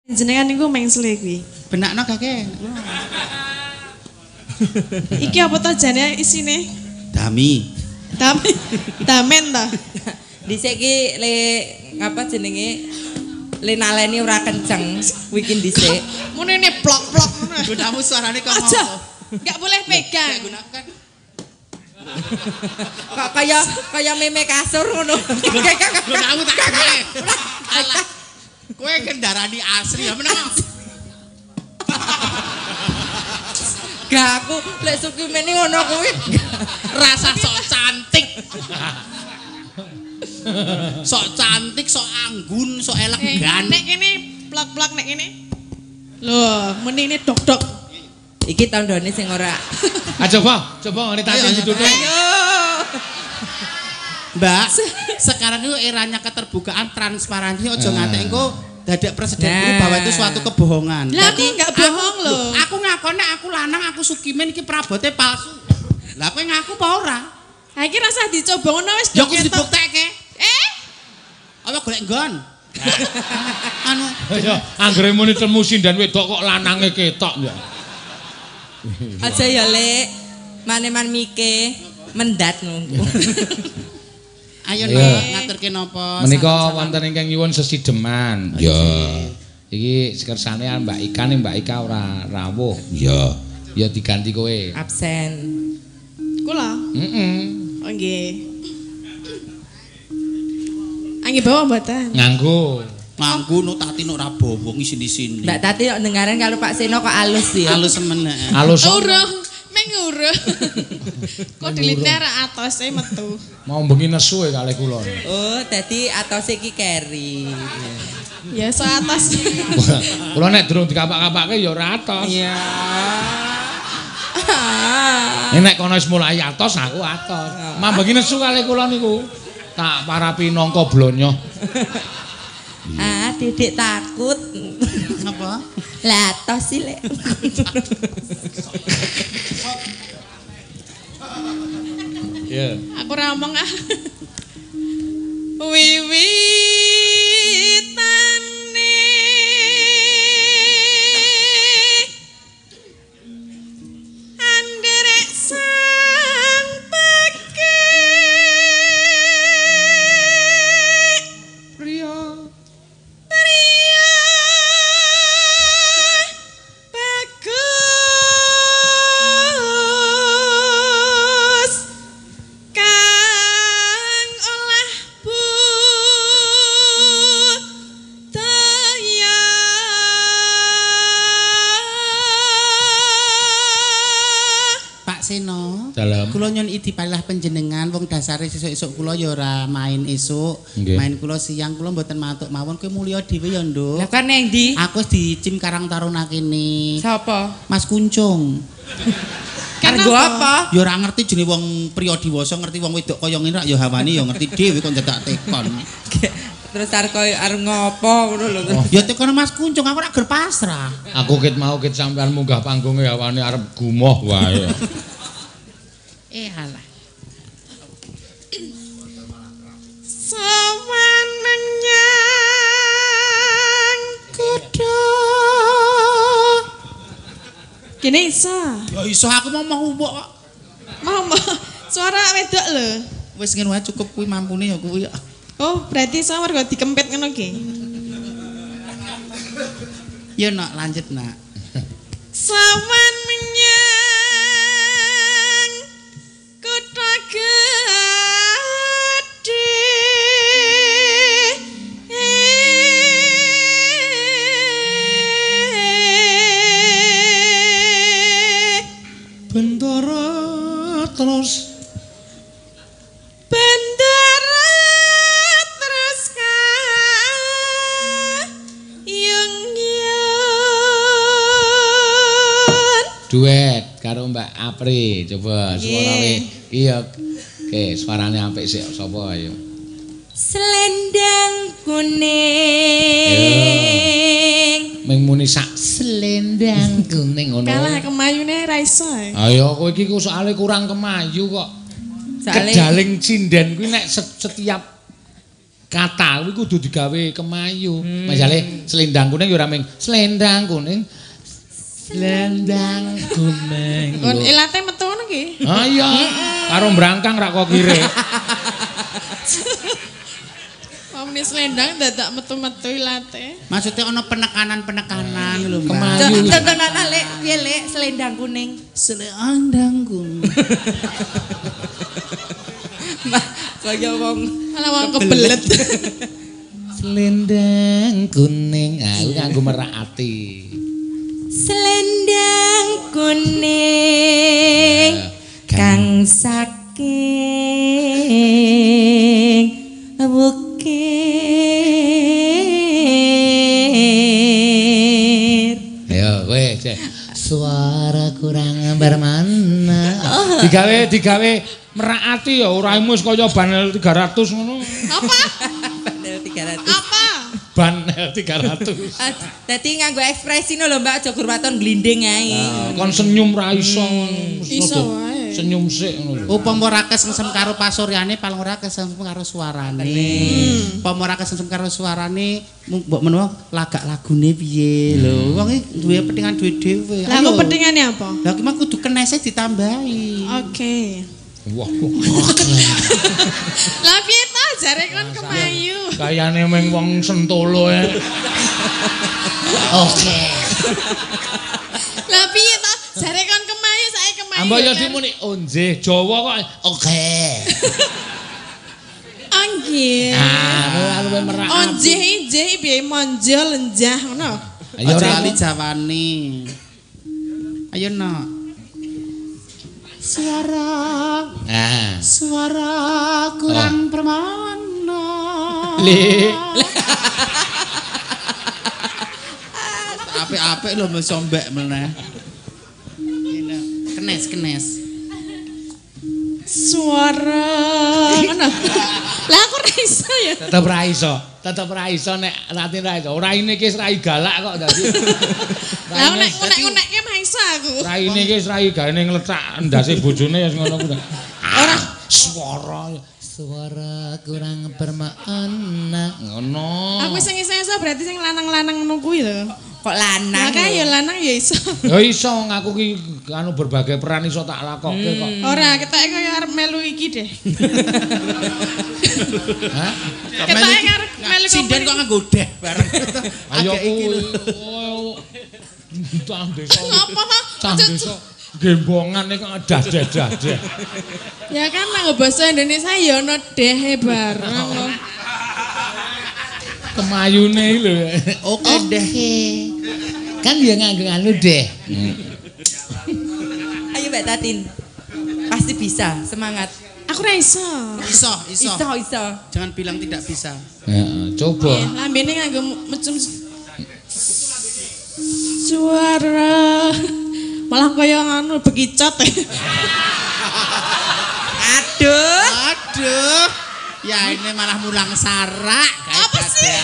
Jenengan niku mengsle kuwi. Benakno kakek. Iki apa to jane isine? Dami. Dami. Damen ta. Dhisik ki le apa jenenge? Le naleni ora kenceng kuwi ki dhisik. Munine plok-plok ngono. Gunamu suarane kok ngopo? Enggak boleh pegang. Gunakan. Kok kaya kaya meme kasur ngono. Gunamu tak kowe. Alah. Kowe kendarani asri ya meneng. Gak aku lek sukimene ngono kuwi rasa sok cantik. Sok cantik, sok anggun, sok elegan. Nek kene plak-plak nek kene. Lho, menine dok-dok. Iki tandone sing ora. Ah coba, coba ngene tadi ditutup. Ayo. Mbak, sekarang itu eranya keterbukaan, transparansi, ojo ngatek engko dadak presiden guru bahwa itu suatu kebohongan. Lah aku enggak bohong lho. Aku ngakone aku lanang, aku sukimen iki prabote palsu. Lah kowe ngaku apa ora? Ha iki rasah dicoba ngono wis. Ya kudu dibuktekke. Apa golek nggon? Anu, ya anggere muni temu sinden wedok kok lanange ketok ya. Aja ya Lek, maneman mike mendat ngono. Ayo nak ngaturke napa? Menika wonten ingkang nyuwun sesideman. Ya. Iki kersane Mbak Ika ning Mbak Ika ora rawuh. Ya. Ya diganti kowe. Absen. Kula? Heeh. Oh nggih. Angge bawa mboten? Nganggo. Nganggo no Tati no ora bawa ngisin-isini. Mbak Tati kok dengaren kalau Pak Seno kok alus ya. Alus semen. Alus. Urung. Mengurung. Kok dilitne ra atose metu. Mau bengi nesu e kalih kula. Oh, dadi atose iki keri. Ya so atos. Kula nek durung dikapak-kapake ya ora atos. Iya. Nek kono wis mulai atos aku atos. Mambengi nesu kalih kula niku. Tak parapi nangka blonyo. Ah, Didik takut. Napa? Lah atos sih lek. Yeah. Aku ora omong ah. Wiwitane anderek sang pekik priya priya bagus kang olah budaya. Pak Seno, Dalem. kula nyuwun idi palilah panjenengan wong dasare sesuk-esuk kula ya ora main esuk, main kula siang kula mboten matuk mawon kowe mulya dhewe ya, Nduk. Lah kan neng ndi? Aku wis dicim Karang Taruna kene. Sapa? Mas Kuncung. Kanggo apa? Ya ora ngerti jenenge wong priya diwasa ngerti wong wedok kaya ngene rak ya hawane ya ngerti dhewe kok dadak tekon. Terus arep koyo arep ngopo ngono lho. Ya tekon Mas Kuncung aku rak ger pasrah. Aku ket mau ket sampean munggah panggunge hawane arep gumoh wae. Alah. Sowan menyang kutha. Kene iso. Ya iso aku mau mau mbok kok. Mau suara wedok lho. Wis ngene wae cukup kuwi mampune ya kuwi. Oh, berarti iso mergo dikempit ngono ki. Ya nak lanjut nak. Sowan menyang kutha gedhe. Bendara terus Bendara terus kayung yun. Duet karo Mbak Apri, coba suarane. Iya. Oke, suarane apik sik sapa ayo. Selendang kuning. Ming muni sak selendang kuning ngono. Kalah kemayune ra iso. Ayo kowe iki ku soalé kurang kemayu kok. Soale Kedaling sinden kuwi nek setiap Kata kuwi kudu digawe kemayu. Misale selendang kuning ya ora mung selendang kuning. Selendang kuning. Kon ilate metu ngono ki. Ah iya. Karo mbrangkang rak kok kire. Omni selendang dadak metu-metu ilate. Maksudnya ana penekanan-penekanan lho, Mbak. Kemayu. Contohna Lek, piye Lek selendang kuning? Selendang kuning. Mbak, kaya wong malah wong kebelet. Selendang kuning. Ah, kuwi nganggo merak ati. Selendang kuning kang saking wukir. Ayo kowe, suara kurang bermana. Digawe merak ati ya ora wis kaya banel 300 ngono. Apa? Banel 300. Apa? Banel 300. Dadi nganggo ekspresi lho Mbak, aja gur waton glinding ae. Kon senyum ra iso. Iso wae. Senyum sik ngono lho. Upama ora kesengsem karo pasuryane paling ora kesengsem karo suarane. Upama ora kesengsem karo suarane mbok menawa lagak lagune piye lho. Wong iki duwe petingan dhewe-dhewe. Lah aku petingane apa? Lah ki mah kudu kenese ditambahi. Oke. Wah. Lah piye ta jare kon kemayu. Kayane mung wong Sentolo e. Oke. Lah piye ta jare kon kemayu saiki kemayu. Ambok ya dimuni onjeh Jawa kok oke. Anggih. Ah, luwih merak. Onjeh injeh piye monjo lenjah ngono. Ayo ora lali jawane. Ayo nok. Suara. Nah. Suara kurang permana. Le. Apik-apik lho mbok sombek meneh. Kenes-kenes. Suara ngono. Lah aku ora iso ya. Tetep ora iso. Tetep ora iso nek Tatin ora iso. Ora ini iki rai galak kok dadi. Lah nek unek-unekke mah iso aku. Raine iki wis rai gaene nglecak ndase bojone ya ngono kuwi. Ora suara kurang bermakna ngono. Aku sing iso berarti sing lanang-lanang ngono kuwi lho. Kok lanang? Lah ya lanang ya iso. Ya iso ngaku ki anu berbagai peran iso tak lakokke kok. Ora, ketoke kaya arep melu iki deh. Hah? Ketoke arep melu sinden kok nganggo deh bareng. Ayo kuwi. Cah desa. Ngapa ta? Cah desa gembongan kok dadah-dadah. Ya kan nganggo basa Indonesia ya ana dehe bareng lho. Kemayune lho. Oke deh. Kan ya nganggo anu deh. Ayo Mbak Tatin. Pasti bisa, semangat. Aku ora iso. Iso. Iso. Jangan bilang tidak bisa. Heeh, coba. Lambene nganggo macem suara. Malah kaya nganu bekicot. Aduh. Aduh. Ya ini malah mulang sarak. Apa sih?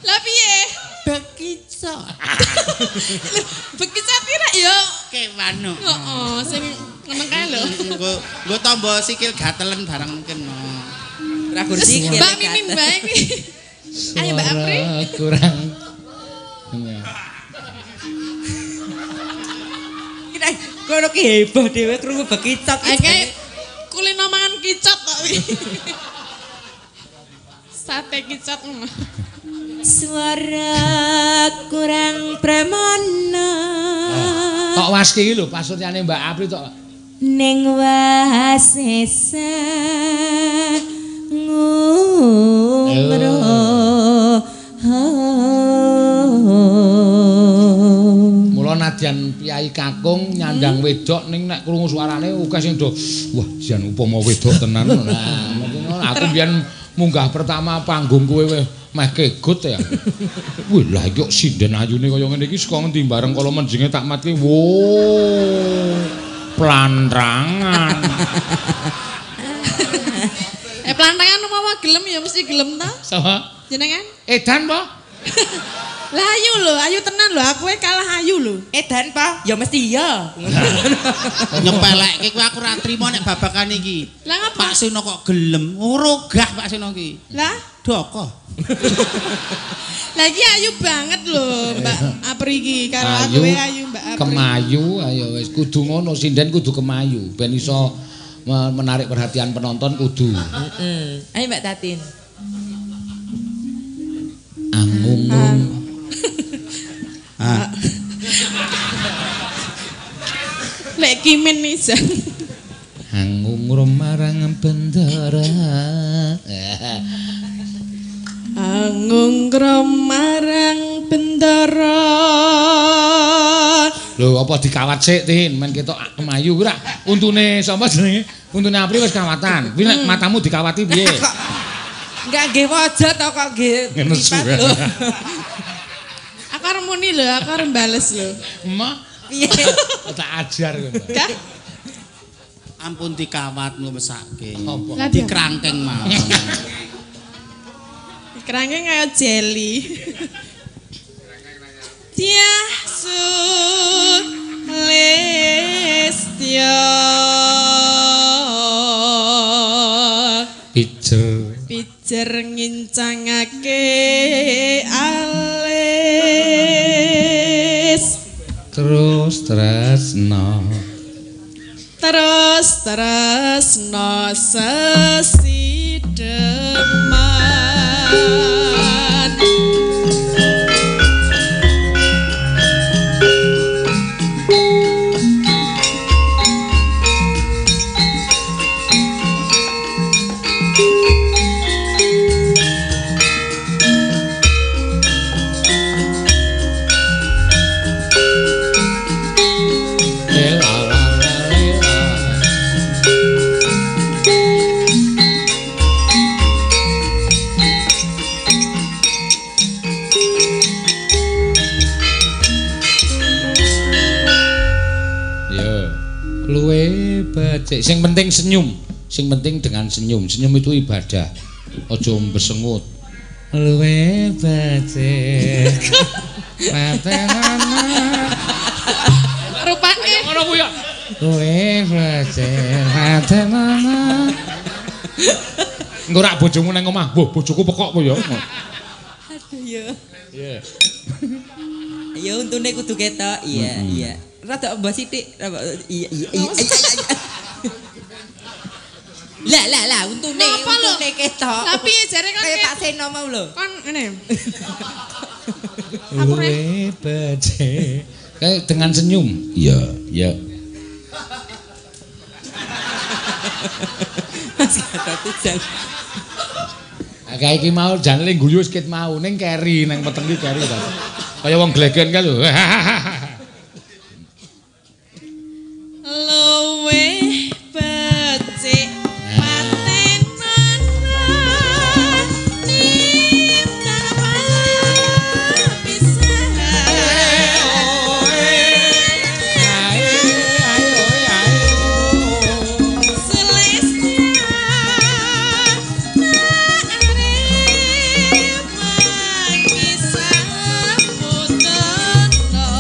Lah piye? Bekicot. Bekicot kira ya kewan. Heeh, sing ngono kae lho. Nggo tombo sikil gatelen bareng mungkin. Ora gur sikil. Mbak Mimin bae iki. Ayo Mbak Apri. Kurang. Kira kono ki heboh dhewe krungu bekicot. Kayak kulino mangan kicot kok. Sate kicot. Suara kurang pramana. Tok waski iki lho pasuryane Mbak Apri tok. Ning wasesa ngumro. Mula nadyan piyai kakung nyandang wedok ning nek krungu suarane akeh sing do wah jan upama wedok tenan. Nah, mungkin aku mbiyen munggah pertama panggung kowe meh kegut ya. Wih lah iki kok sinden ayune kaya ngene iki saka ngendi bareng kala menjinge tak matke. Wo. Plantrangan. Plantrangan umpama gelem ya mesti gelem ta? Sapa? Jenengan? Edan po? Lah ayu lho, ayu tenan lho, aku kalah ayu lho. Edan pa, ya mesti iya. Nyepelekke kuwi aku ora trimo nek babakan iki. Lah ngapa? Pak Seno kok gelem, ora gah Pak Seno iki. Lah doko. Lagi ayu banget lho Mbak Apri iki, karo aku ayu Mbak Apri. Kemayu, ayo wis kudu ngono, sinden kudu kemayu ben iso menarik perhatian penonton kudu. Heeh. Ayo Mbak Tatin. Angung. Ah. Lek kimen isan. Angung marang bendara. Angung marang bendara. Lho apa dikawat sik Tin, men ketok kemayu kuwi ra. Untune sapa jenenge? Untune Apri wis kawatan. Kuwi nek matamu dikawati piye? Enggak nggih waja to kok nggih mripat lho. Aku arep muni lho, aku arep bales lho. Emak piye? Tak ajar kowe. Gah. Ampun dikawat mlumesake. Apa? Dikrangkeng mawon. Dikrangkeng kaya jeli. Tiah sulistya pijer pijer ngincangake alis terus tresna terus tresna sesideman. Sing penting senyum, sing penting dengan senyum. Senyum itu ibadah. Aja mbesengut. Luwe becik. Patenana. Rupane ngono kuwi ya. Luwe becik patenana. Engko rak bojomu nang omah, "Wah, bojoku pekok po ya." Aduh ya. Iya. Ya untune kudu ketok. Iya, iya. Rada mbah sithik, iya iya iya. Lah lah lah untune untune ketok. Lah piye jare kon kaya Pak Seno mau lho. Kon ngene. Aku becik. Kayak dengan senyum. Iya, iya. Mas Gatot jan. Kayak iki mau jane guyu wis ket mau ning keri nang peteng iki keri ta. Kaya wong glegen kae lho. Luwih becik patenana nimbang pisan. Celestia arep mangisah putana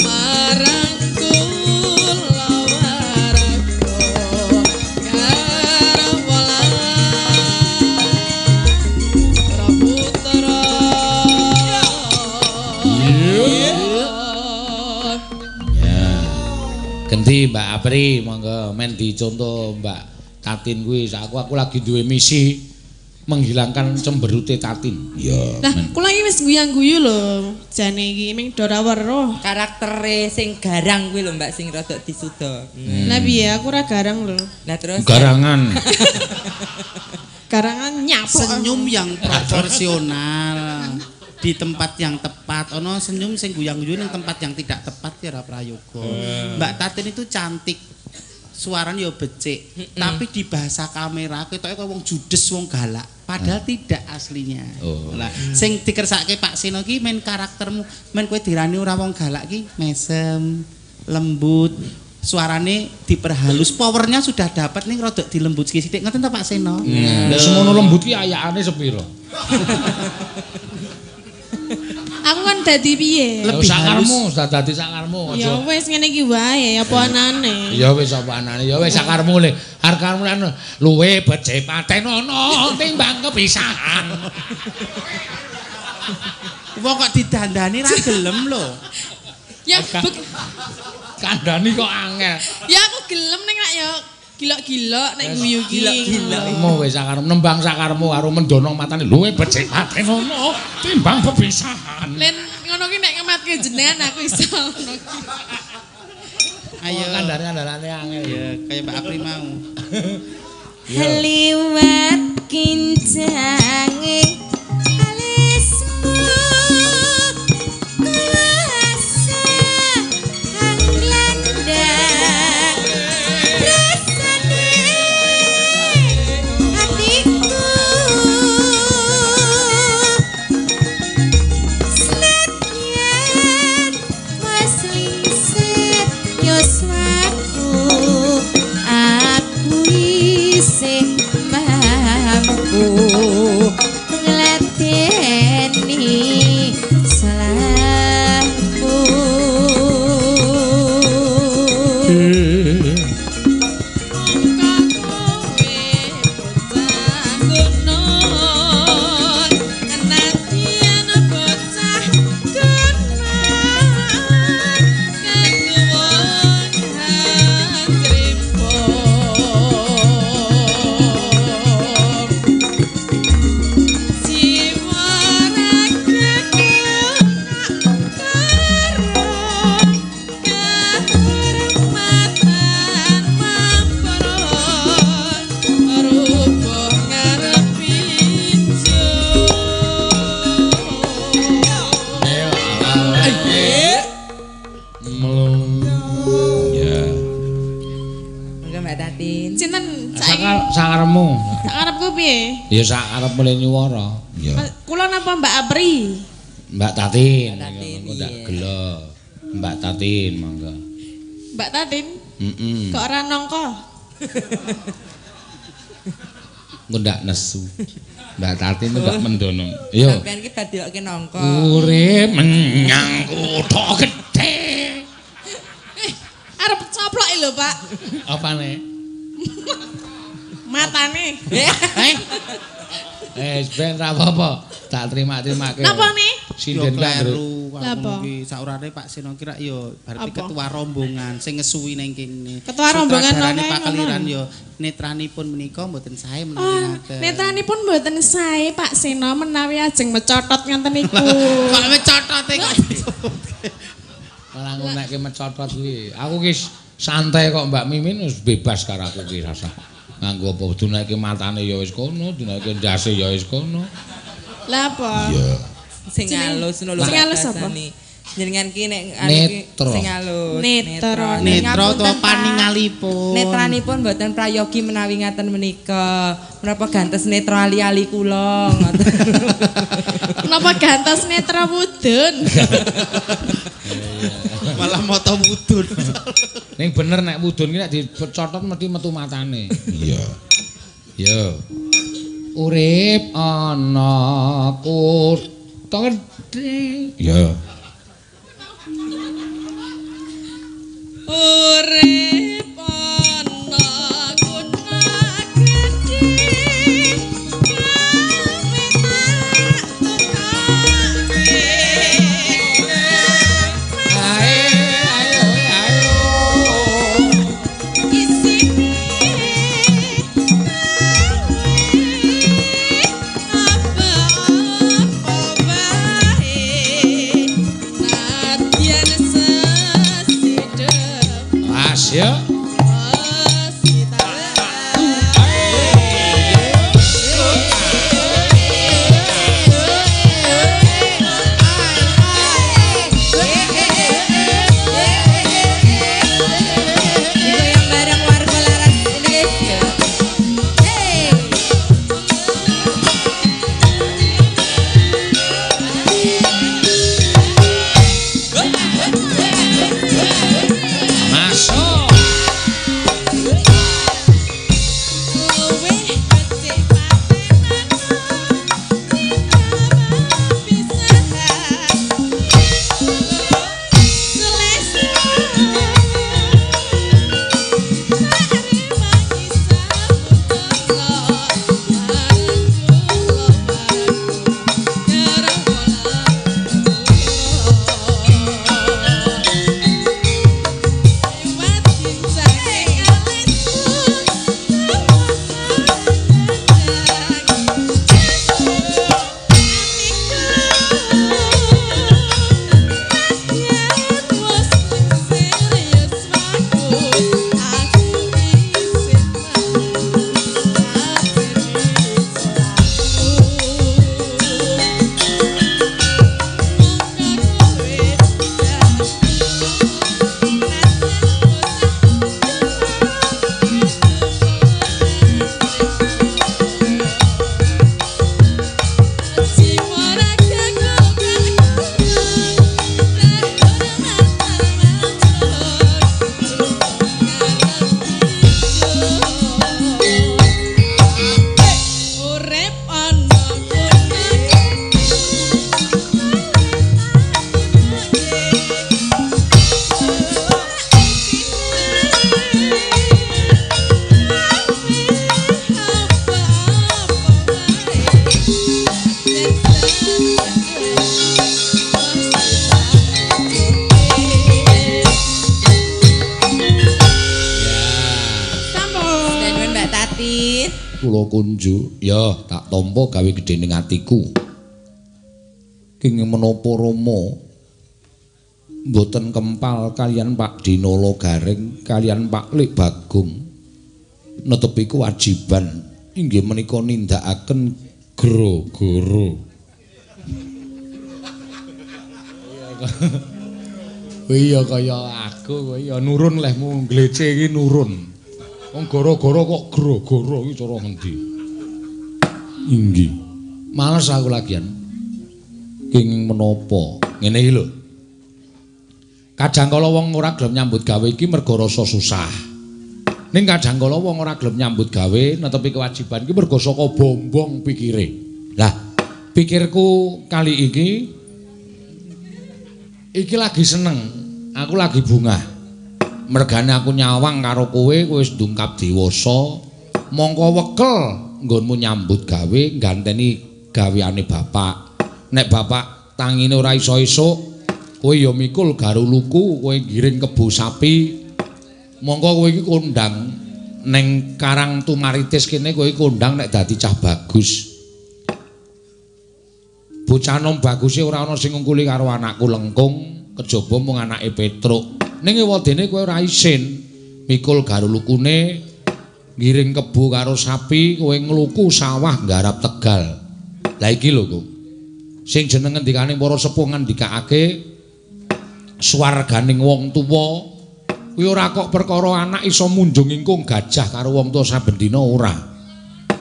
marang kula warga garwala putra. Ya. Genti Mbak Apri, monggo men dicontoh Mbak Tatin kuwi. Aku lagi duwe misi menghilangkan cemberute Tatin. Iya. Lah, kula iki wis guyang-guyu lho. Jane iki ming do ora weruh. Karaktere sing garang kuwi lho Mbak sing rada disuda. Lah piye aku ora garang lho. Lah terus garangan. Garangan nyapok. Senyum yang proporsional di tempat yang tepat. Ono senyum sing guyang-guyu ning tempat yang tidak tepat ya ora prayoga. Mbak Tatin itu cantik. Suaranya ya becik, tapi di bahasa kamera ketoke kaya wong judes, wong galak, padahal tidak aslinya. Oh. Lah, sing dikersake Pak Seno ki men karaktermu, men kowe dirani ora wong galak ki mesem, lembut, suarane diperhalus, powernya sudah dapat ning rodok dilembut sithik. Ngoten to Pak Seno? Lah semono lembut ki ayakane sepiro? Aku kan dadi piye? Lebih sakarmu, dadi sakarmu aja. Ya wis ngene iki wae, apa anane? Ya wis apa anane? Ya wis sakarmu le. Arkarmu lan luwe becik patenono timbang kepisahan. Wong kok didandani ra gelem lho. Ya kandhani kok angel. Ya aku gelem ning rak ya gilok-gilok nek guyu ki. Gilok-gilok. Mo wis sakarmu nembang sakarmu karo mendono matane luwe becik patenono timbang pepisahan. Len ngono ki nek ngematke jenengan aku iso ngono ki. Ayo kandhane-kandhane angel ya kaya Mbak Apri mau. Liwat kincange alismu kuasa anglandang rasane hatiku senadyan mas liset yoswaku aku isih mampu ngladeni salahku. Mongko kowe bocah gunung, nadyan bocah gunung, ketuwun hatripun. Jiwa ragaku nak kahormatan mampron rubuh ngarep ijo. Ya. Monggo Mbak Tatin. Sinten saiki? Sakarmu. Sakarepku piye? Ya sakarep mulai nyuwara. Ya. Kula napa Mbak Apri? Mbak Tatin. Mbak Tatin, Monggo ndak iya. gelo. Mbak Tatin monggo. Mbak Tatin? Heeh. Kok ora nongko? Engko ndak nesu. Mbak Tatin ndak mendono. Yo. Sampeyan ki bar dilokke nongko. Urip menyang kutha gedhe. Arep coplok lho, Pak. Apane? Matane. Eh, ben ra apa-apa. Tak terima-terimake. Napa nih? Sinden Yo kleru. kleru Lah apa? iki saurane Pak Seno ki rak yo berarti Apa? ketua rombongan sing ngesuwi ning kene. Ketua rombongan Sutradarane nang Pak ngono. Keliran yo netranipun menika mboten sae menawi Oh, ngaten. netranipun mboten sae Pak Seno menawi ajeng mecotot ngaten niku. Kok mecotote kok. Malah ngunekke mecotot kuwi. Aku ki santai kok Mbak Mimin wis bebas karo aku ki rasah. Nganggo apa dunekke matane ya wis kono, dunekke ndase ya wis kono. Lah apa? Iya. Sing halus ngono lho. Sing halus apa? bahasane. Jenengan ki nek anu ki Netro. sing halus. Netro. Netra Ngapunten, utawa Pak. paningalipun. Netranipun mboten prayogi menawi ngaten menika. Menapa gantes netra ali-ali kula ngoten. Napa gantos netra wudun? Malah moto wudun. Ning bener nek wudun ki nek dicotot mesti metu matane. Iya. Yo. Urip ana kutha gedhe. Iya. Urip ana kutha gedhe, gawe tak tukake. Ae ayo ayo. Isine apa-apa wae nadyan sesidhem Mas ya. Digoyang bareng warga Laras Indonesia. Hey. Masuk. kula kunjuk. Ya, tak tampa gawe gedhe ning atiku. Kenging menapa Rama mboten kempal kaliyan Pak Dinala Gareng kaliyan Pak Lik Bagong netepi kewajiban inggih menika nindakaken gara-gara. Iya kaya aku kowe ya nurun lehmu nglece iki nurun. Wong gara-gara kok gara-gara iki cara ngendi? Inggih. Males aku lagian. Kenging menapa? Ngene iki lho. Kadang kala wong ora gelem nyambut gawe iki mergo rasa susah. Ning kadang kala wong ora gelem nyambut gawe netepi kewajiban iki mergo saka bombong pikire. Lah, pikirku kali iki iki lagi seneng, aku lagi bungah. Mergane aku nyawang karo kowe, kowe wis ndungkap dewasa, mongko wekel nggonmu nyambut gawe ganteni gaweane bapak. Nek bapak tangine ora iso esuk, kowe ya mikul garuluku, kowe giring kebo sapi. Mongko kowe iki kondang ning Karang Tumaritis kene, kowe kondang nek dadi cah bagus. Bocah nom baguse ora ana sing ngungkuli karo anakku Lengkung, kejaba mung anake Petruk. Ning ewadene kowe ora isin mikul garulukune, ngiring kebo karo sapi, kowe ngluku sawah nggarap tegal. Lah iki lho, Kung. Sing jeneng ngendikane para sepuh ngendikake swarganing wong tuwa kuwi ora kok perkara anak iso munjung ingkung gajah karo wong tuwa saben dina ora.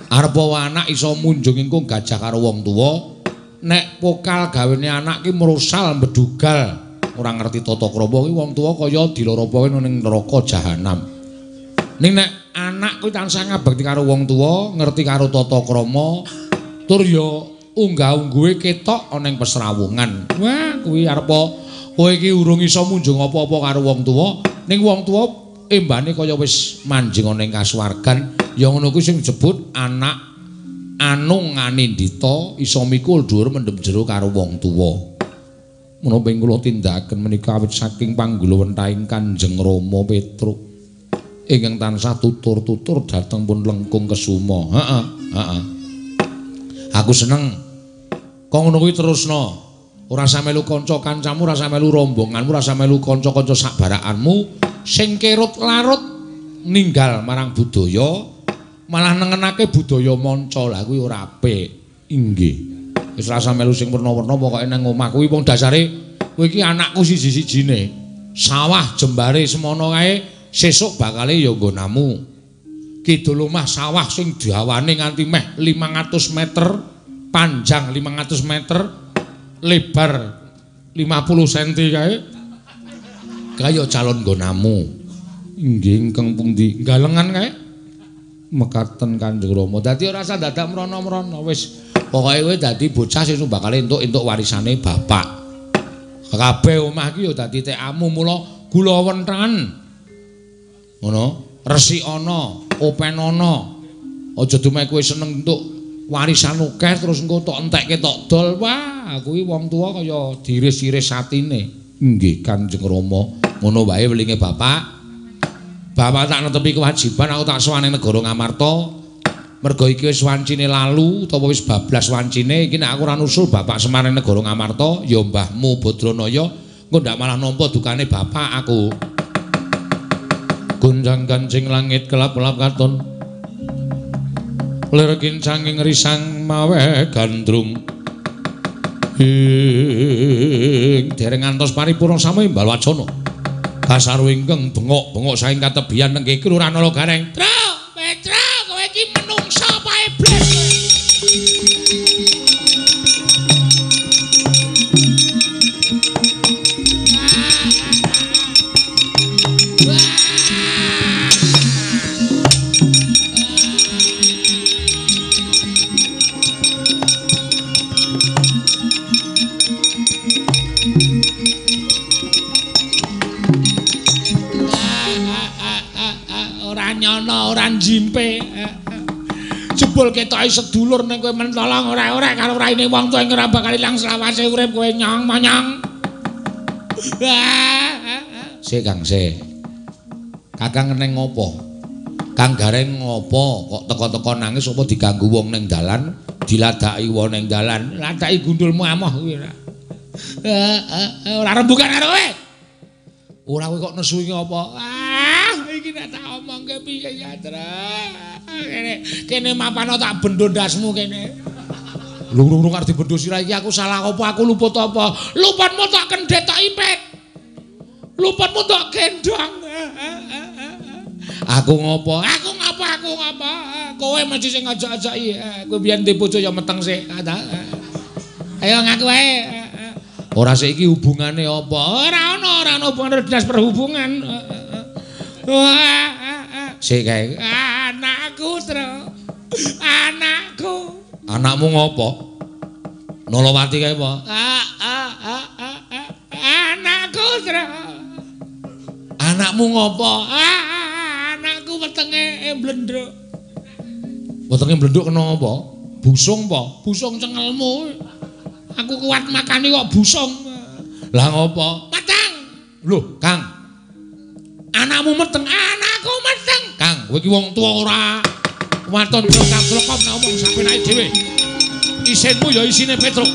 Arep anak iso munjung ingkung gajah karo wong tuwa, nek pokal gawene anak ki mrosal mbedugal ora ngerti tata krama ki wong tuwa kaya diloropoke ning neraka jahanam. Ning nek anak kuwi tansah ngabekti karo wong tuwa, ngerti karo tata krama, tur ya unggah-ungguhe ketok ana ing pesrawungan. Wah, kuwi arep kowe iki urung iso munjung apa-apa karo wong tuwa, ning wong tuwa embane kaya wis manjing ana ing kasuwargan. Ya ngono kuwi sing disebut anak anung anindita iso mikul dhuwur mendhem jero karo wong tuwa. Menapa ing kula tindakaken menika awit saking panggulawentahing Kanjeng Rama Petruk ingkang tansah tutur-tutur dhateng pun Lengkung Kesuma. Heeh, heeh. Aku seneng. Kok ngono kuwi terusno. Ora usah melu kanca kancamu, ora usah melu rombonganmu, ora usah melu kanca-kanca sak barakanmu sing kerut larut ninggal marang budaya, malah nengenake budaya manca. Lah kuwi ora apik. Inggih. Wis ora usah melu sing werna-werna, pokoke nang omah kuwi wong dasare kowe iki anakku siji-sijine. Sawah jembare semono kae sesuk bakale ya nggonamu. Kidul omah sawah sing dawane nganti meh 500 meter, panjang 500 meter, lebar 50 cm kae. Kaya calon nggonamu. Inggih ingkang pundi? Galengan kae. Mekaten Kanjeng Rama. Dadi ora usah dadak mrono-mrono, wis pokoke kowe dadi bocah sing bakal entuk-entuk warisane bapak. Kabeh omah iki ya dadi tekamu, mula gula wenthen. Ngono, resikana, openana. Aja dumeh kowe seneng entuk warisan akeh terus engko tok entekke tok dol. Wah, kuwi wong tuwa kaya diiris-iris atine. Nggih Kanjeng Rama, ngono wae welinge bapak. Bapak tak netepi kewajiban, aku tak sowan ning negara Ngamarta. Mergo iki wis wancine lalu utawa wis bablas wancine iki, nek aku ora nusul bapak Semar ning negara Ngamarta, ya mbahmu Badranaya engko ndak malah nampa dukane bapak aku. Gonjang kancing langit kelap-kelap katon. Lir kincanging risang mawe gandrung. Ing dereng ngantos paripurna sami imbal wacana. Kasaru ingkang bengok-bengok saking katebian teng kidul Ranala Gareng. Tru, Petro, kowe iki menungsa apa iblis? Ora njimpe. Jebul ketoke sedulur ning kowe mentolong ora-ora karo raine wong tuwa ing ora bakal ilang selawase urip kowe nyong monyong. Sik Kang sik. Kakang neng ngopo? Kang Gareng ngopo kok teko-teko nangis apa diganggu wong ning dalan, diladaki wong ning dalan, ladaki gundulmu amoh kuwi ora. Ora rembukan karo kowe. Ora kowe kok nesu iki apa? Ah, iki nek tak omongke piye ya, Trek. Kene kene mapano tak bendo ndasmu kene. Lung-lung arep dibendo sirah iki aku salah apa, aku luput apa? Luputmu tak kendhet tak impet. Luputmu tak gendong. Aku ngopo? Aku ngopo? Aku ngopo? Kowe mesti sing ngajak-ajaki. Kowe biyen ndek bojo ya meteng sik. Ayo ngaku wae. Ora sik iki hubungane apa? Ora ana, ora ana hubungane dinas perhubungan. Sik kae. Anakku, Tru. Anakku. Anakmu ngopo? Nolowati kae apa? Anakku, Tru. Anakmu ngopo? Anakku wetenge blenduk. Wetenge blenduk kena apa? Busung apa? Busung cengelmu. Aku kuat makani kok busung. Lah ngopo? Meteng. Lho, Kang. Anakmu meteng, anakku meteng. Kang, kowe iki wong tuwa ora waton blokap-blokop nek omong sapenake dhewe. Isinmu ya isine Petruk.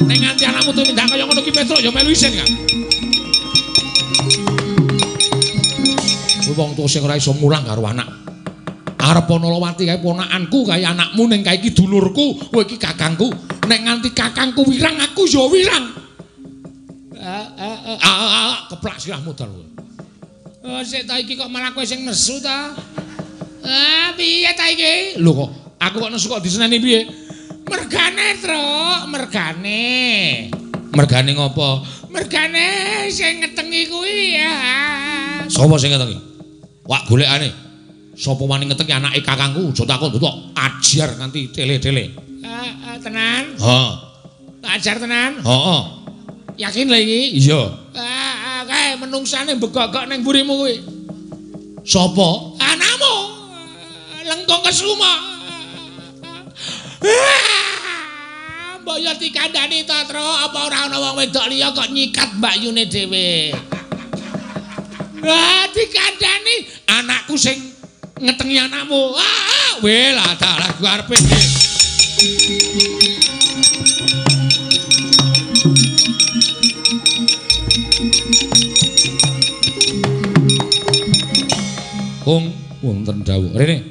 Nek nganti anakmu tumindak kaya ngono ki Petruk ya melu isin, Kang. Wong tuwa sing ora iso mulang karo anak. Arep Nolowati kae ponakanku kae anakmu ning kae iki dulurku, kowe iki kakangku. Nek nganti kakangku wirang aku ya wirang. Keplak sirahmu dal kowe. Oh, sik ta iki kok malah kowe sing nesu ta? Ah, piye ta iki? Lho kok aku kok nesu kok diseneni piye? Mergane, Truk, mergane. Mergane ngopo? Mergane sing ngetengi kuwi ya. Sapa sing ngetengi? Wak golekane. Sapa wani ngetengi anake kakangku? Aja takon tok ajar nganti tele-tele. Tenan? Heeh. Tak ajar tenan? Heeh. Yakin lho iki? Iya. Kae menungsane begok-gok ning mburimu kuwi. Sapa? Anakmu. Lengkung kesuma. Mbok yo dikandani to, Tru, apa ora ana wong wedok liya kok nyikat mbakyune dhewe. Wah, dikandani anakku sing ngetengi anakmu. Ah, weh lah tak lagu arepe. Kung wonten dawuh. Rene.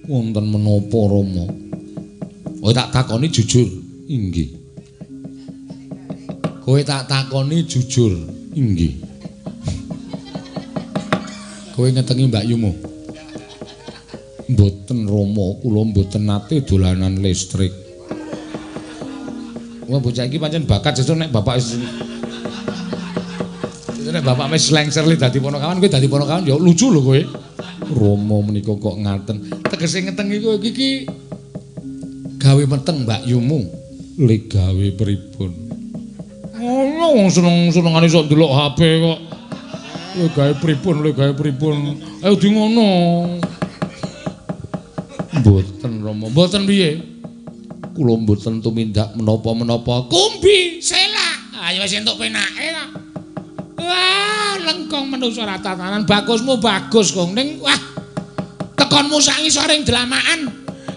Wonten menapa Rama? Kowe tak takoni jujur. Inggih. Kowe tak takoni jujur. Inggih. Kowe ngetengi mbakyumu? Mboten Rama, kula mboten nate dolanan listrik. Wah, bocah iki pancen bakat sesuk nek bapak wis nek bapak wis lengser li dadi ponokawan, kowe dadi ponokawan ya lucu lho kowe. Rama menika kok ngaten. Tegese ngetengi kowe iki gawe meteng mbakyumu. Le gawe pripun? Ngono wong seneng-senengane sok ndelok HP kok. Le gawe pripun, le gawe pripun. Ayo di ngono. Mboten Rama, mboten piye? Kula mboten tumindak menapa-menapa. Kumbi selak. Ayo wis entuk penake kok. Wah, lengkong manusa ora tatanan. Bagusmu bagus, Kong. Ning wah. Tekonmu sak ngisore dlamakan.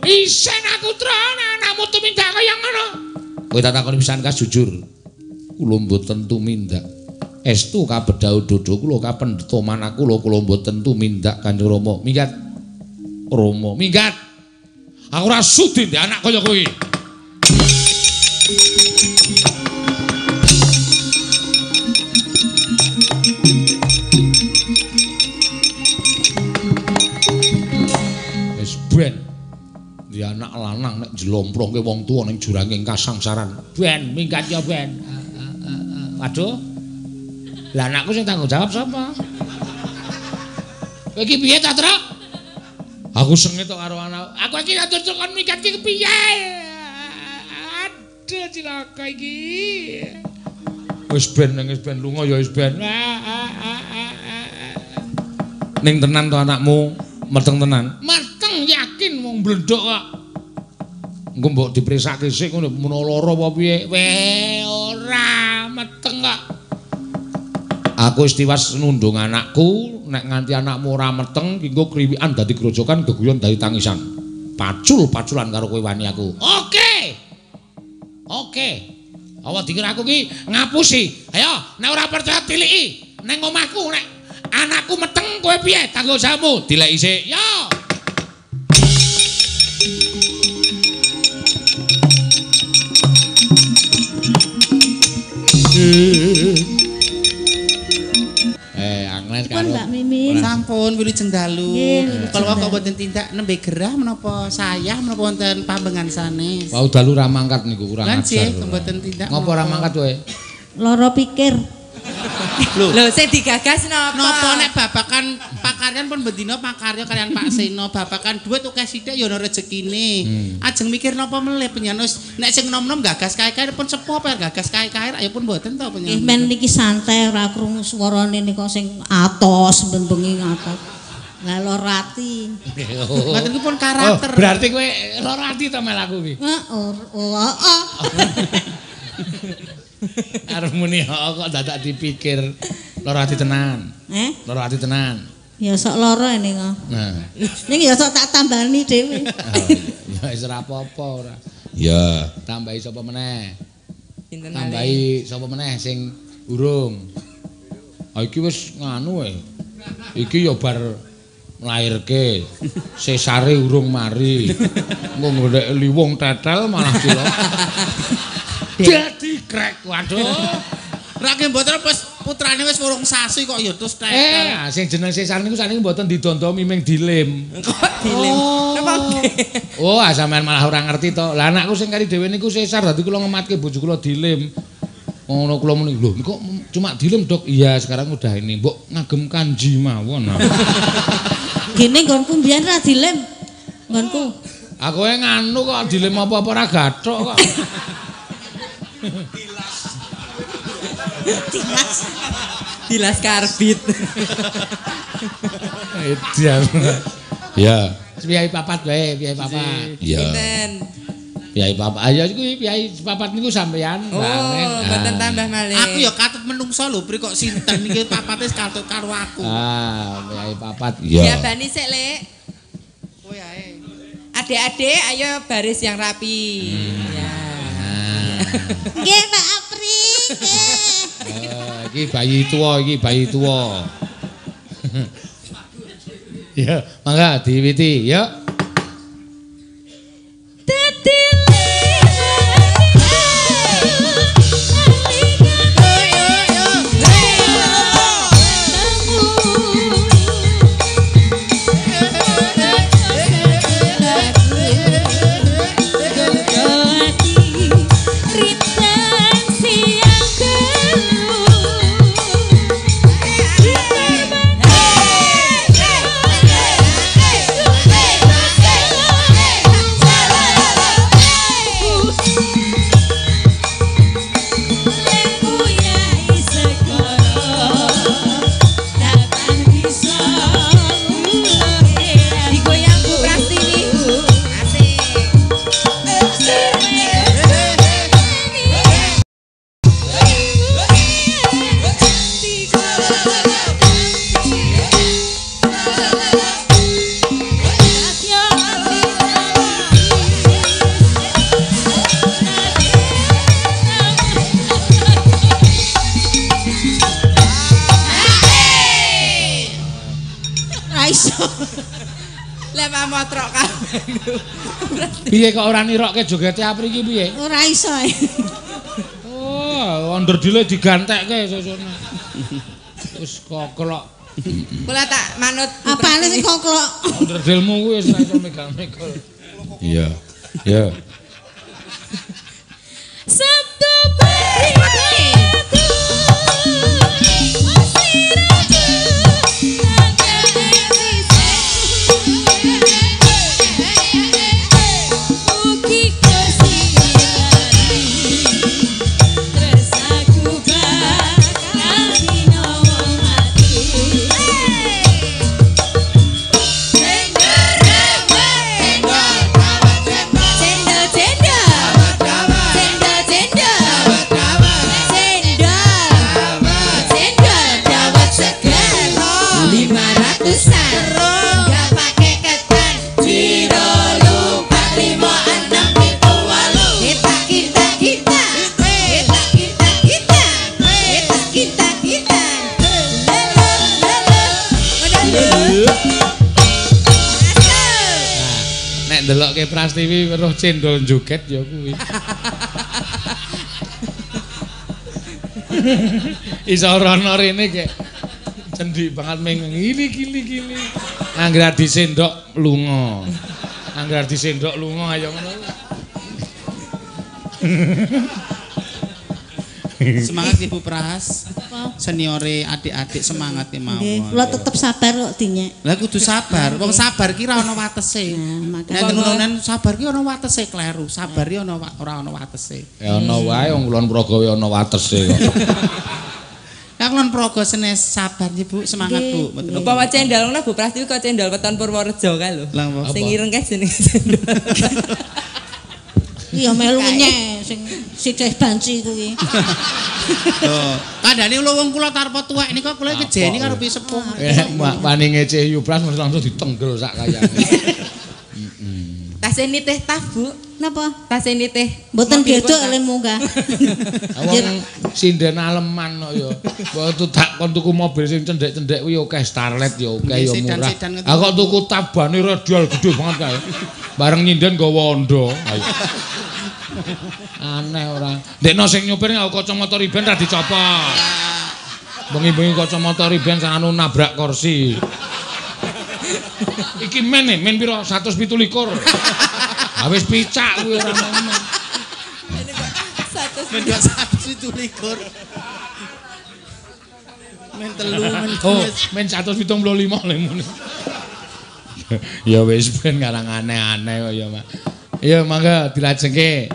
Isen aku tron anakmu tumindak kaya ngono. Kowe tak takoni pisan kas jujur. Kula mboten tumindak. Estu kabedhau dodo kula kapendheta manah kula kula mboten tumindak Kanjeng Rama. Minggat. Rama, minggat. Aku ora sudi ndek anak kaya kowe. Wis ben. Di anak lanang nek njlomprongke wong tuwa ning juranging kasangsaran. Ben, minggat ya ben. Waduh. Lah anakku sing tanggung jawab sapa? Kowe iki piye ta, Truk? Aku sengit tok karo anak. Aku iki atur kon minggat iki kepiye? Aduh cilaka iki. Wis ben wis ben lunga ya wis ben. Ning tenan to anakmu meteng tenan? Meteng yakin wong blendhok kok. Engko mbok dipresake sik ngono menawa lara apa piye? Weh ora meteng kok. Aku wis tiwas nundung anakku Nek nganti anakmu ora meteng, ki engko kriwikan dadi grojokan, geguyon dadi tangisan. Pacul-paculan karo kowe wani aku. Oke. Oke. Awa dikira aku ki ngapusi. Ayo, nek ora percaya tiliki neng omahku nek anakku meteng kowe piye tanggung jawabmu? Dileki sik. Yo. Angles karo Mbak Mimin. Sampun wilujeng dalu. Kala kok mboten tindak nembe gerah menapa sayah menapa wonten pambengan sanes. Wau dalu ra mangkat niku kurang ajar. Nggih, mboten tindak. Ngopo ra mangkat kowe? Lara pikir. Lho, sing digagas napa? Napa nek babakan pakaryan pun bendina pakarya kalian Pak Seno, babakan dhuwit akeh sithik ya ana rezekine. Ajeng mikir napa melih penjenengan wis nek sing nom-nom gagas kae-kae pun sepuh apa gagas kae-kae ayo pun mboten to penjenengan. Nggih men niki santai ora krungu swarane nika sing atos ben-bengi atos. Lah lara ati. Ngoten ku pun karakter. Oh, berarti kowe lara ati to mel aku iki. Heeh, heeh. Arep muni kok dadak dipikir lara ati tenan. Eh? Lara ati tenan. Ya sok lara ini kok. Nah. Ning ya sok tak tambani dhewe. Oh, ya wis ora apa-apa ora. Ya, tambahi sapa meneh? Sinten Tambahi sapa meneh sing urung. Ah iki wis nganu e. Iki ya bar nglairke. Sesare urung mari. Engko golek liwung tetel malah cilaka. Dadi krek waduh. Ra ki mboten wis putrane wis 8 sasi kok ya terus tetel. Sing jeneng sesar niku sakniki mboten didondomi ming dilem. Kok dilem? Napa nggih? Oh, sampean malah ora ngerti to. Lah anakku sing kari dhewe niku sesar dadi kula ngematke bojo kula dilem. Ngono kula muni, lho niku cuma dilem, Dok. Iya, sekarang udah ini. Mbok ngagem kanji mawon. Gene nggonku mbiyen ra dilem. Nggonku. Aku e nganu kok dilem apa-apa ora gathuk kok. Dilas. Dilas karbit. Edan. Ya. Piyai papat wae, piyai papat. Iya. Sinten? Piyai papat. Ayo iku piyai papat niku sampean. Oh, mboten tambah malih. Aku ya katut menungso lho, Pri kok sinten iki papate katut karo aku. Ah, piyai papat. Iya. Diabani sik, Lek. Kowe ae. Adik-adik ayo baris yang rapi. Ya. Nggih, Pak Apri. Iki bayi tuwa, iki bayi tuwa. Ya, mangga diwiti, yuk. Dadi Piye kok ora nirokke jogete Apri iki piye? Ora iso. Oh, onderdile digantekke sesone. Wis koklok. Kula tak manut. Apane sing koklok? Onderdilmu kuwi wis ora iso megal-megol. Iya. Ya. Sabtu pagi. Cendol, cendol. Cendol, cendol. ndelokke Prastiwi weruh cendol joget ya kuwi. Iso rono rene kek cendik banget ming ngili kili kili. Angger disendok lunga. Angger disendok lunga ayo ngono. Semangat Ibu Pras. Seniore adik-adik semangat mawon. Nggih, kula tetep sabar kok dinyek. Lah kudu sabar. Wong sabar ki ora ana watese. Nek temenan sabar ki ana watese kleru. Sabar ki ana ora ana watese. Ya ana wae wong Kulon Progo ya ana watese kok. Lah Kulon Progo senes sabar nggih Bu, semangat Bu. Umpama cendol ngono Bu Prastiwi kok cendol weton Purworejo kae lho. Sing ireng kae jenenge cendol. Iya melu nyek sing sithih banci kuwi. Lho, kandhane lho wong kula tarpa tuwek nika kula kejeni karo piye sepuh. Wani ngece Yupras mesti langsung ditenggel sak kayane. Heeh. Tasih nitih tah, Bu. Napa? Tasih nitih. Mboten gedhok le munggah. Wong sinden aleman kok ya. Mbok tak kon tuku mobil sing cendhek-cendhek kuwi akeh Starlet ya akeh ya murah. Ah kok tuku tabane radial gedhe banget kae. Bareng nyinden nggawa ondo. Ayo. Aneh ora. Ndekno sing nyopir nggawa kacamata riben ra dicopot. Bengi-bengi kacamata riben anu nabrak kursi. Iki men men pira? 127. Ha wis picak kuwi ora men. Men 127. Men telu men. Oh, men 175 lho muni. Ya wis ben ngarang aneh-aneh kok ya, Mak. Ya mangga dilajengke.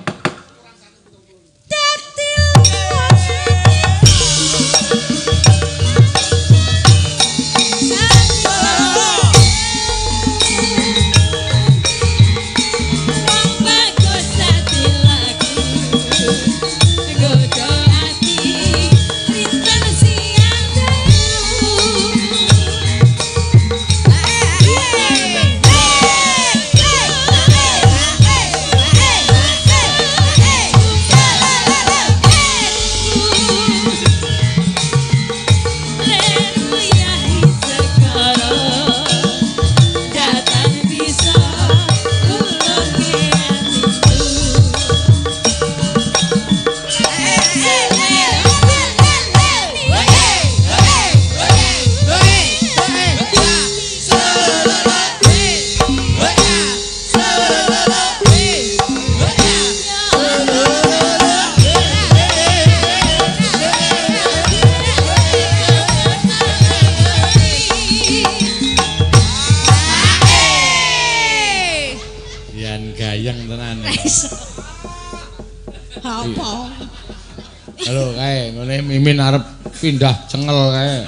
Halo kae ngene Mimin arep pindah cengel kae.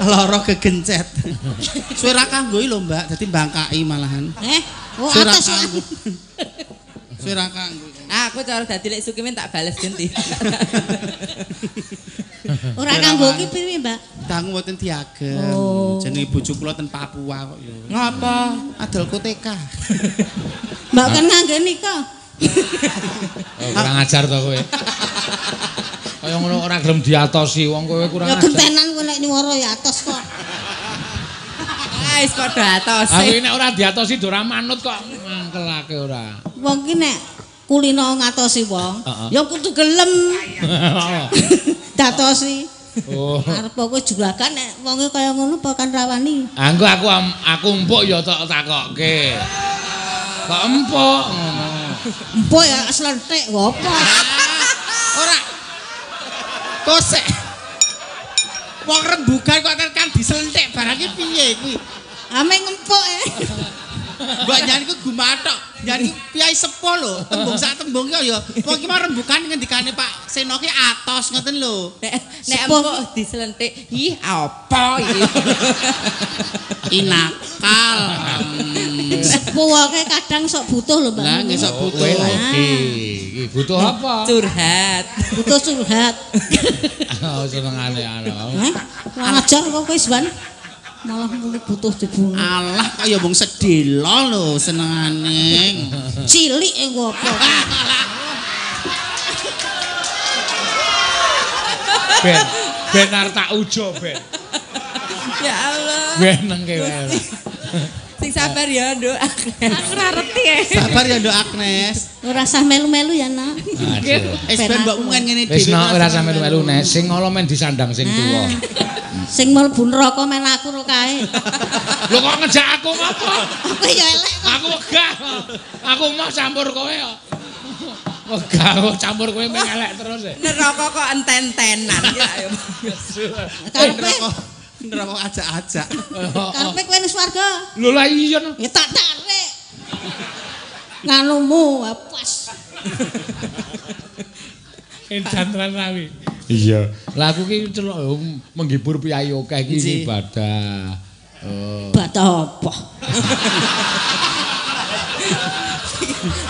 Lara gegencet. Suwe ra kanggo lho Mbak, dadi mbangkaki malahan. Oh atas. Suwe ra kanggo. Aku cara dadi lek Sukimin tak bales genti. Ora kanggo ki piye Mbak? Dangu mboten diagem. Jenenge bojo kula ten Papua kok ya. Ngapa? Adol koteka. Mbak kan ngangge nika. Oh, kurang ajar to kowe. Kaya ngono ora gelem diatosi wong kowe kurang ajar. Ya gentenan kowe nek nyuwara ya atos kok. Ah wis padha atose. Aku nek ora diatosi do ora manut kok mangkelake ora. Wong ki nek kulino ngatosi wong, ya kudu gelem. Datosi. Oh. Arep kowe juragan nek wonge kaya ngono apa kan rawani. Anggo aku empuk ya tok takokke. Kok empuk ngono. Empuk ya slentik apa? Ora. Kosek. Wong rembugan kok kan diselentik barang iki piye kuwi? Ame ngempuk e. Mbak nyan iku gumathok. Nyan iku piyai sepuh lho, tembung sak tembung ki ya. Wong iki mau rembugan ngendikane Pak Seno ki atos ngoten lho. Nek empuk diselentik, ih apa iki? Inakal. Sepuh wae kadang sok butuh lho, Mbak. Lah nggih sok butuh. Iki butuh apa? Curhat. Butuh curhat. Oh, senengane ana. Hah? Kurang ajar kok kowe, Wan. Malah muni butuh dibunuh. Alah kok ya mung sedhela lho senengane. Cilik e ngopo? Ben, ben arep tak ujo, Ben. Ya Allah. Ben nengke wae. Sing sabar ya, Nduk Agnes. Aku ora reti ya. Sabar ya, Nduk Agnes. Ora usah melu-melu ya, Nak. Wis ben mbok ngene dhewe. Wis nok ora usah melu-melu Nes, sing ala men disandang sing tuwa. Sing mlebu neraka men aku ro kae. Lho kok ngejak aku ngopo? Aku ya elek. Aku wegah. Aku mau campur kowe kok. Wegah kok campur kowe meng elek terus e. Neraka kok enten-entenan ya ayo. Karepe neraka ajak-ajak. Karepe kowe ning swarga. Lho lah iya no. Ya tak tarik. Nganumu pas. Edan tenan rawi. Iya. Lah aku ki celok menghibur priyayi akeh iki ibadah. Oh. Ibadah apa?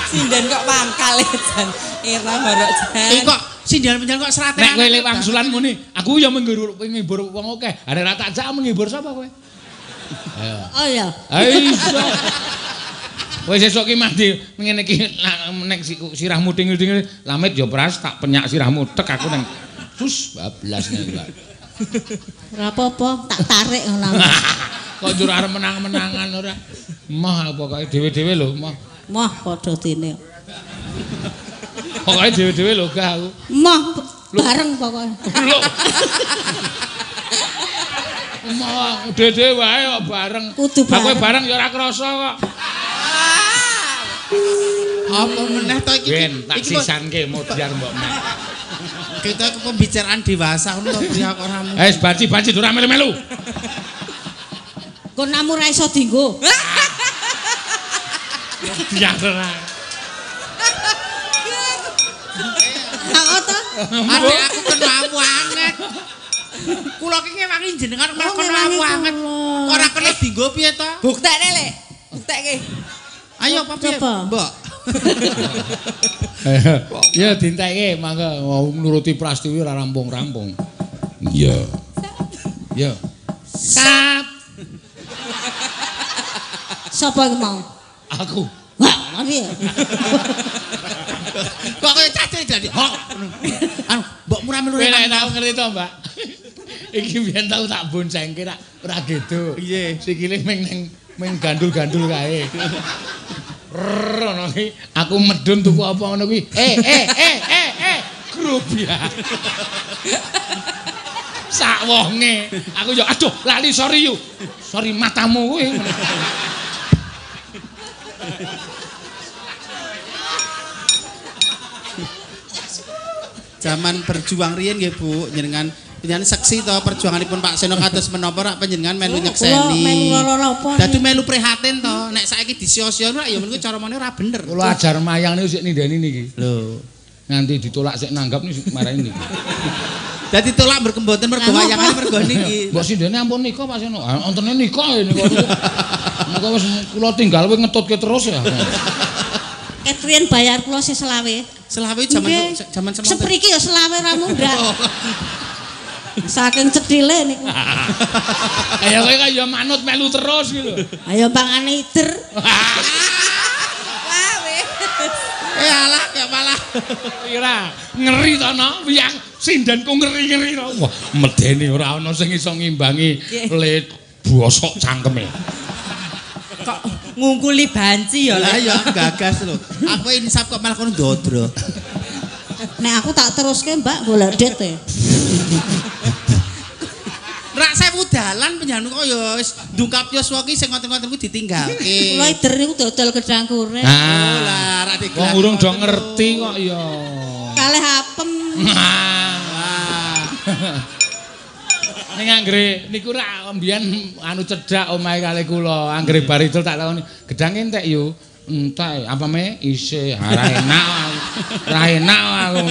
Sinden kok mangkal ya jan. Era barok jan. Iki kok sinden penjen kok seratenan. Nek kowe lewang wangsulan muni, aku ya menghibur wong akeh. Ha nek tak jak menghibur sapa kowe? Ayo. Oh iya. Ayo. Wis sesuk ki mandi ngene iki nek sirahmu dingil-dingil lamit ya pras tak penyak sirahmu tek aku nang sus bablas nek Mbak. Ora apa-apa, tak tarik ngono. Kok njur arep menang-menangan ora. Moh pokoke dhewe-dhewe lho, moh. Moh padha dene. Pokoke dhewe-dhewe lho gah aku. Moh bareng pokoke. Lho. Moh dhewe-dhewe wae kok bareng. Kudu bareng. Aku bareng ya ora krasa kok. Apa meneh to iki? Ben tak sisanke modyar mbok mek. Kita ke pembicaraan dewasa ngono to priya kok ora. Wis banci-banci ora melu-melu. Konamu ora iso dienggo. Biar ora. Heeh to. Adek aku kenamu anget. Kula ki ngewangi jenengan malah kenamu anget. Ora kena dienggo piye to? Buktekne, Lek. Buktekke. Ayo apa piye, Mbok? Ya dintekke mangga nuruti Prastiwi ora rampung-rampung. Iya. Ya. Sap. Sapa iki mau? Aku. Wah, piye? Kok kaya cacil dadi. Hok. Anu, mbok murah melu. Kowe nek tau ngerti to, Mbak. Iki biyen tau tak boncengke rak ora gedo. Piye? Sikile meng neng meng gandul-gandul kae. Rono iki aku medun tuku apa ngono kuwi. Grup ya. Sak wonge. Aku yo aduh lali sorry yu. Sorry matamu kuwi. Zaman berjuang riyen nggih Bu, jenengan panjenengan seksi to perjuanganipun Pak Seno kados menapa rak panjenengan melu nyekseni. Melu lara apa? Dadi melu prihatin to. Nek saiki disio-sio rak ya meniku cara mene ora bener. Kula ajar mayang niku sik nindeni niki. Lho, nganti ditolak sik nanggap niku marahi niki. Dadi tolak berkemboten mergo wayangane mergo niki. Mbok sindene ampun nika Pak Seno. Ontene nika niku. Nika wis kula tinggal kowe ngetutke terus ya. Ket riyen bayar kula sih selawe. Selawe jaman jaman semonten. Sepriki ya selawe ra mundhak. Saking cethile niku. Ayo kowe kok ya manut melu terus iki lho. Ayo pangane ider. Wah wis. Alah gak malah. Ora ngeri to no, wiyang sindenku ngeri-ngeri to. Wah, medeni ora ana sing iso ngimbangi le bosok cangkeme. Kok ngungkuli banci ya lah ya gagas lho. Aku insaf kok malah kono ndodro. Nek aku tak teruske Mbak golek det e. Rak sewu dalan panjenengan kok ya wis ndungkap yuswa ki sing ngoten-ngoten kuwi ditinggalke. Kula ider niku dodol gedang goreng. Oh lah rak digelar. Wong urung do ngerti kok ya. Kalih apem. Wah. Ning anggere niku rak mbiyen anu cedhak omahe kalih kula. Anggere bar idul tak takoni, "Gedang entek yo." Entek, apa me isih ora enak. Ora enak aku.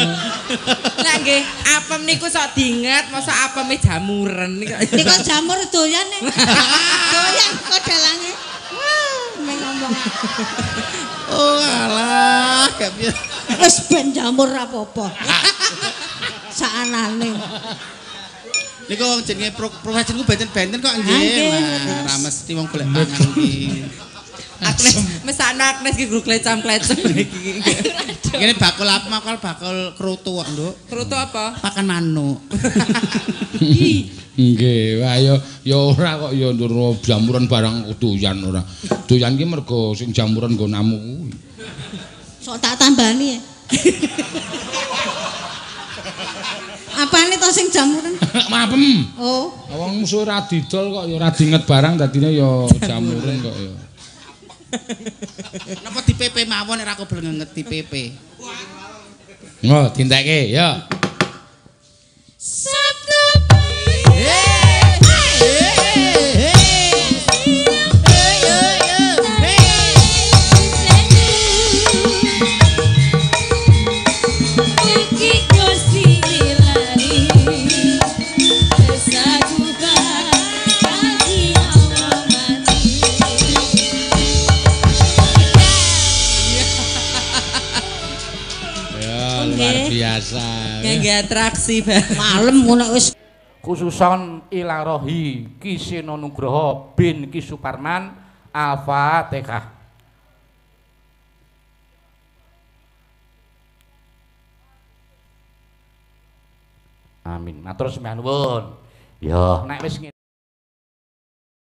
Lah nggih, apem niku sok diinget, mosok apeme jamuren niku. Niku jamur doyan e. Doyan kok dalange. Wah, meng ngomong. Oh alah, gak piye. Wis ben jamur ra apa-apa. Saanane. Niku wong jenenge profesi niku benten-benten kok nggih. Ora mesti wong golek pangan iki. Agnes, mesakno Agnes iki guru klecam-klecem iki. Ngene bakul apa bakul bakul kroto kok, Nduk. Kroto apa? Pakan manuk. Nggih, wah ya ya ora kok ya ndur jamuran barang doyan ora. Doyan ki mergo sing jamuran nggonamu kuwi. Sok tak tambani ya. Apane to sing jamuran? Mapem. Oh. Wong musuh ora didol kok ya ora dinget barang dadine ya jamuran kok ya. Napa di PP mawon ora kobel ngenget di PP. Ngo, dintekke ya. Sabtu Biasa. Ngangge atraksi bareng. Malem ngono wis. Khususon ilarohi Ki Seno Nugroho bin Ki Suparman Al-Fatihah. Amin. Matur sembah nuwun. Ya, nek wis